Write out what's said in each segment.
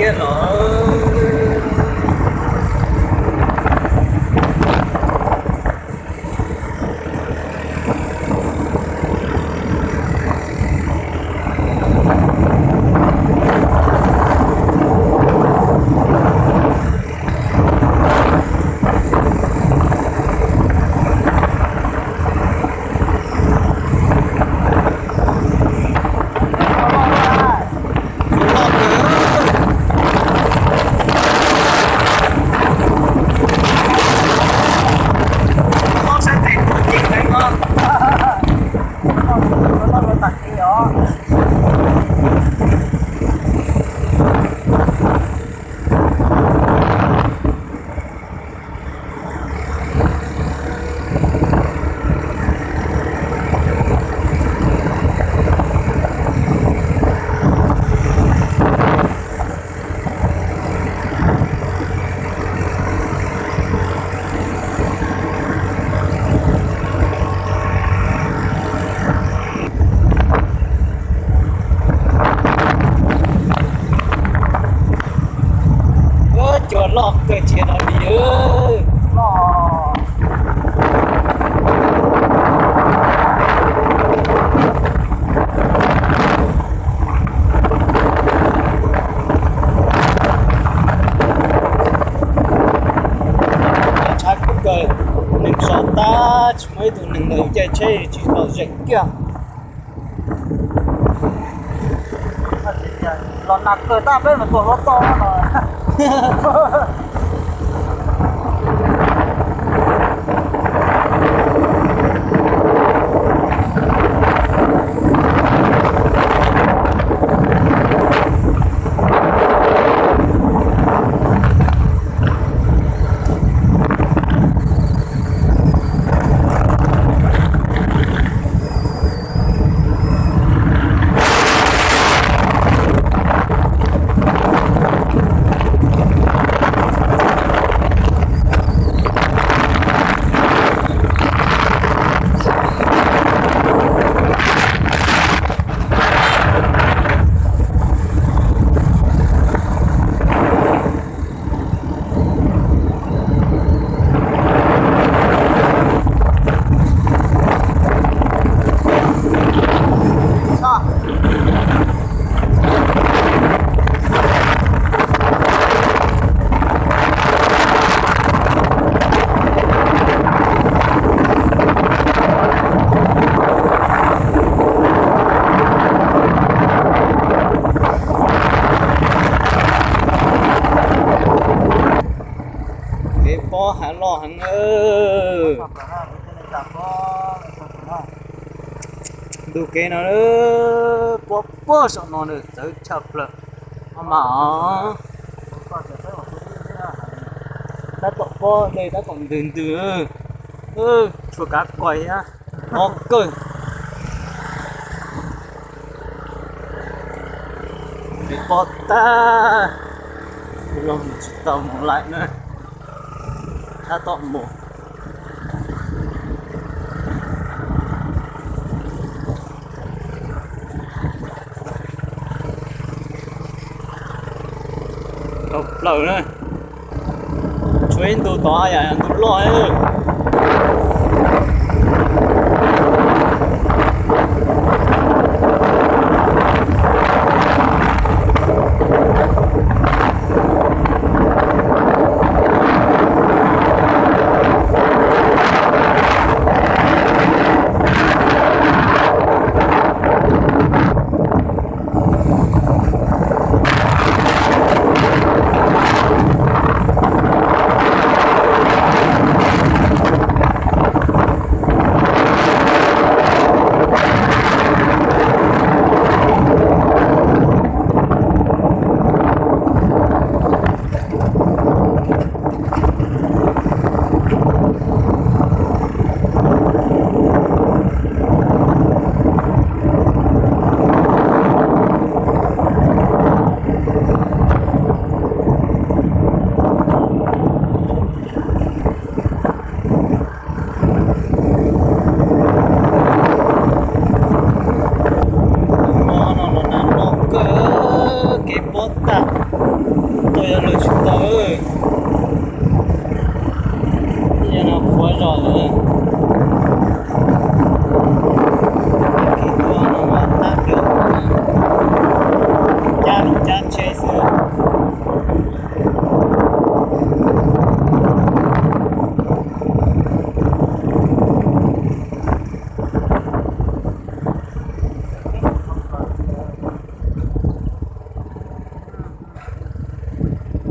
Tiag los. Cua loj kawg, tsis yog li loj. Tshab kawg, neeg so tag, tsis muaj ib tug neeg ntawd caij tsheb tsis tau zeem kiag. Los nag kawg tab peb mus tua hluav taws no. Kev pob hav loj heev. Ntu kev no pob pob saum no nws txawv tshaj plaws. Mas os, tab tom pob dej tab tom ntws ntws, tshuav kav koj thiab, o kawg. Kev pob tag, kuv los mus tsis tau mus lawm na, tab tom mus. Tau plaws na, tshuav ib ntu tod yam ntu loj.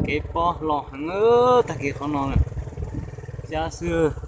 Kev pob hlo heev, tag kis qhov no lawm. Xyab xwb.